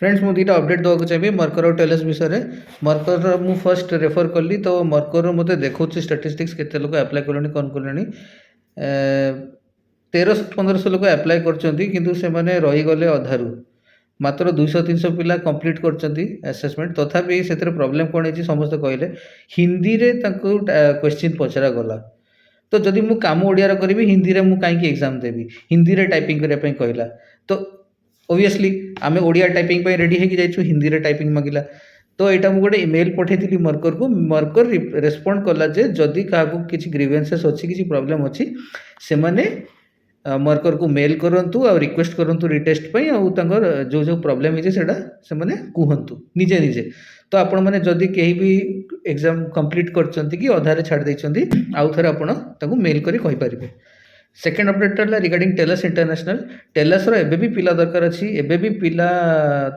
Friends, ମୁଁ ଦୁଇଟା update ଦେବାକୁ ଚାହିଁବି ମର୍କର ଆଉ ଟେଲସ୍ ବିଷୟରେ। ମର୍କର ମୁଁ ଫର୍ଷ୍ଟ ରେଫର୍ କଲି, ତ ମର୍କର ମୋତେ ଦେଖାଉଛି ଷ୍ଟାଟିଷ୍ଟିକ୍ସ, କେତେ ଲୋକ ଆପ୍ଲାଏ କଲେଣି, କ'ଣ କଲେଣି। 1300 1500 ଲୋକ ଆପ୍ଲାଏ କରିଛନ୍ତି, କିନ୍ତୁ ସେମାନେ ରହିଗଲେ ଅଧାରୁ। ମାତ୍ର 200 300 ପିଲା କମ୍ପ୍ଲିଟ୍ କରିଛନ୍ତି ଆସେସମେଣ୍ଟ। ତଥାପି ସେଥିରେ ପ୍ରୋବ୍ଲେମ୍ କ'ଣ ହେଇଛି, ସମସ୍ତେ କହିଲେ ହିନ୍ଦୀରେ ତାଙ୍କୁ କ୍ୱେଶ୍ଚିନ୍ ପଚରାଗଲା। ତ ଯଦି ମୁଁ କାମ ଓଡ଼ିଆର କରିବି, ହିନ୍ଦୀରେ ମୁଁ କାହିଁକି ଏକ୍ଜାମ୍ ଦେବି? ହିନ୍ଦୀରେ ଟାଇପିଂ କରିବା ପାଇଁ କହିଲା। ତ ଓବିୟସଲି ଆମେ ଓଡ଼ିଆ ଟାଇପିଂ ପାଇଁ ରେଡ଼ି ହେଇକି ଯାଇଛୁ, ହିନ୍ଦୀରେ ଟାଇପିଂ ମାଗିଲା। ତ ଏଇଟା ମୁଁ ଗୋଟେ ଇମେଲ୍ ପଠାଇଥିଲି ମର୍କରକୁ। ମର୍କର ରେସ୍ପଣ୍ଡ କଲା ଯେ ଯଦି କାହାକୁ କିଛି ଗ୍ରିଭେନ୍ସେସ୍ ଅଛି, କିଛି ପ୍ରୋବ୍ଲେମ୍ ଅଛି, ସେମାନେ ମର୍କରକୁ ମେଲ୍ କରନ୍ତୁ ଆଉ ରିକ୍ୱେଷ୍ଟ କରନ୍ତୁ ରିଟେଷ୍ଟ ପାଇଁ, ଆଉ ତାଙ୍କର ଯେଉଁ ଯେଉଁ ପ୍ରୋବ୍ଲେମ୍ ହେଇଛି, ସେଇଟା ସେମାନେ କୁହନ୍ତୁ ନିଜେ ନିଜେ। ତ ଆପଣମାନେ ଯଦି କେହି ବି ଏକ୍ଜାମ୍ କମ୍ପ୍ଲିଟ୍ କରିଛନ୍ତି କି ଅଧାରେ ଛାଡ଼ି ଦେଇଛନ୍ତି, ଆଉ ଥରେ ଆପଣ ତାଙ୍କୁ ମେଲ୍ କରି କହିପାରିବେ। ସେକେଣ୍ଡ ଅପଡ଼େଟ୍ ହେଲା ରିଗାର୍ଡ଼ିଂ ଟେଲସ୍ ଇଣ୍ଟରନ୍ୟାସନାଲ୍। ଟେଲସ୍ର ଏବେ ବି ପିଲା ଦରକାର ଅଛି। ଏବେ ବି ପିଲା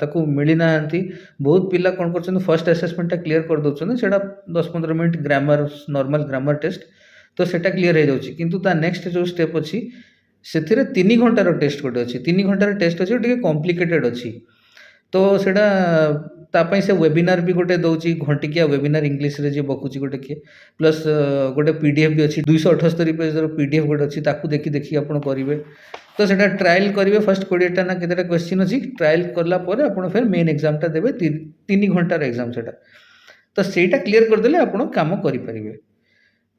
ତାକୁ ମିଳିନାହାନ୍ତି। ବହୁତ ପିଲା କ'ଣ କରୁଛନ୍ତି, ଫର୍ଷ୍ଟ ଆସେସମେଣ୍ଟଟା କ୍ଲିୟର କରିଦେଉଛନ୍ତି। ସେଇଟା 10-15 minute grammar, normal grammar test, ତ ସେଇଟା କ୍ଲିୟର ହେଇଯାଉଛି। କିନ୍ତୁ ତା ନେକ୍ସଟ ଯେଉଁ ଷ୍ଟେପ୍ ଅଛି, ସେଥିରେ 3 ଘଣ୍ଟାର ଟେଷ୍ଟ ଗୋଟେ ଅଛି। 3 ଘଣ୍ଟାର ଟେଷ୍ଟ ଅଛି, ଟିକେ କମ୍ପ୍ଲିକେଟେଡ଼ ଅଛି। ତ ସେଇଟା ତା ପାଇଁ ସେ ୱେବିନାର ବି ଗୋଟେ ଦେଉଛି, ଘଣ୍ଟିକିଆ ୱେବିନାର, ଇଂଲିଶରେ ଯିଏ ବକୁଛି ଗୋଟେ କିଏ। ପ୍ଲସ୍ ଗୋଟେ ପିଡିଏଫ୍ ବି ଅଛି, 278 ପେଜ୍ର ପିଡିଏଫ୍ ଗୋଟେ ଅଛି। ତାକୁ ଦେଖି ଦେଖି ଆପଣ କରିବେ। ତ ସେଇଟା ଟ୍ରାଏଲ୍ କରିବେ। ଫାର୍ଷ୍ଟ 20ଟା ନା କେତେଟା କ୍ୱେଶ୍ଚିନ୍ ଅଛି। ଟ୍ରାଏଲ୍ କଲା ପରେ ଆପଣ ଫେର୍ ମେନ୍ ଏକ୍ଜାମ୍ଟା ଦେବେ। 3 ଘଣ୍ଟାର ଏକ୍ଜାମ୍ ସେଇଟା। ତ ସେଇଟା କ୍ଲିୟର କରିଦେଲେ ଆପଣ କାମ କରିପାରିବେ।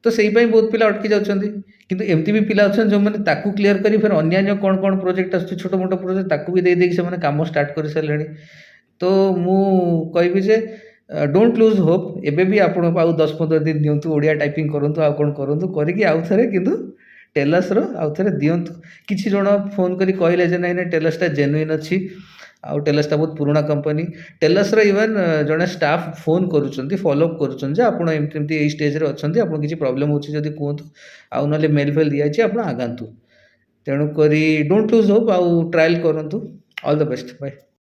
ତ ସେଇ ପାଇଁ ବହୁତ ପିଲା ଅଟକି ଯାଉଛନ୍ତି। କିନ୍ତୁ ଏମିତି ବି ପିଲା ଅଛନ୍ତି, ଯେଉଁମାନେ ତାକୁ କ୍ଲିୟର କରି ଫେର୍ ଅନ୍ୟାନ୍ୟ କ'ଣ କ'ଣ ପ୍ରୋଜେକ୍ଟ ଆସୁଛି, ଛୋଟ ମୋଟ ପ୍ରୋଜେକ୍ଟ, ତାକୁ ବି ଦେଇ ଦେଇକି ସେମାନେ କାମ ଷ୍ଟାର୍ଟ କରିସାରିଲେଣି। ତ ମୁଁ କହିବି ଯେ don't lose hope. ଏବେ ବି ଆପଣ ଆଉ 10-15 ଦିନ ଦିଅନ୍ତୁ, ଓଡ଼ିଆ ଟାଇପିଂ କରନ୍ତୁ, ଆଉ କ'ଣ କରନ୍ତୁ, କରିକି ଆଉ ଥରେ କିନ୍ତୁ ଟେଲସ୍ର ଆଉ ଥରେ ଦିଅନ୍ତୁ। କିଛି ଜଣ ଫୋନ୍ କରି କହିଲେ ଯେ ନାଇଁ ନାଇଁ, ଟେଲସ୍ଟା ଜେନୁଇନ୍ ଅଛି ଆଉ ଟେଲସ୍ଟା ବହୁତ ପୁରୁଣା କମ୍ପାନୀ। ଟେଲସ୍ର ଇଭେନ୍ ଜଣେ ଷ୍ଟାଫ୍ ଫୋନ୍ କରୁଛନ୍ତି, ଫଲୋଅପ୍ କରୁଛନ୍ତି ଯେ ଆପଣ ଏମିତି ଏମିତି ଏଇ ଷ୍ଟେଜ୍ରେ ଅଛନ୍ତି, ଆପଣ କିଛି ପ୍ରୋବ୍ଲେମ୍ ହେଉଛି ଯଦି କୁହନ୍ତୁ, ଆଉ ନହେଲେ ମେଲ୍ ଫେଲ୍ ଦିଆଯାଇଛି, ଆପଣ ଆଗାନ୍ତୁ। ତେଣୁକରି don't lose Hope ଆଉ ଟ୍ରାଏଲ୍ କରନ୍ତୁ। All the best, bye.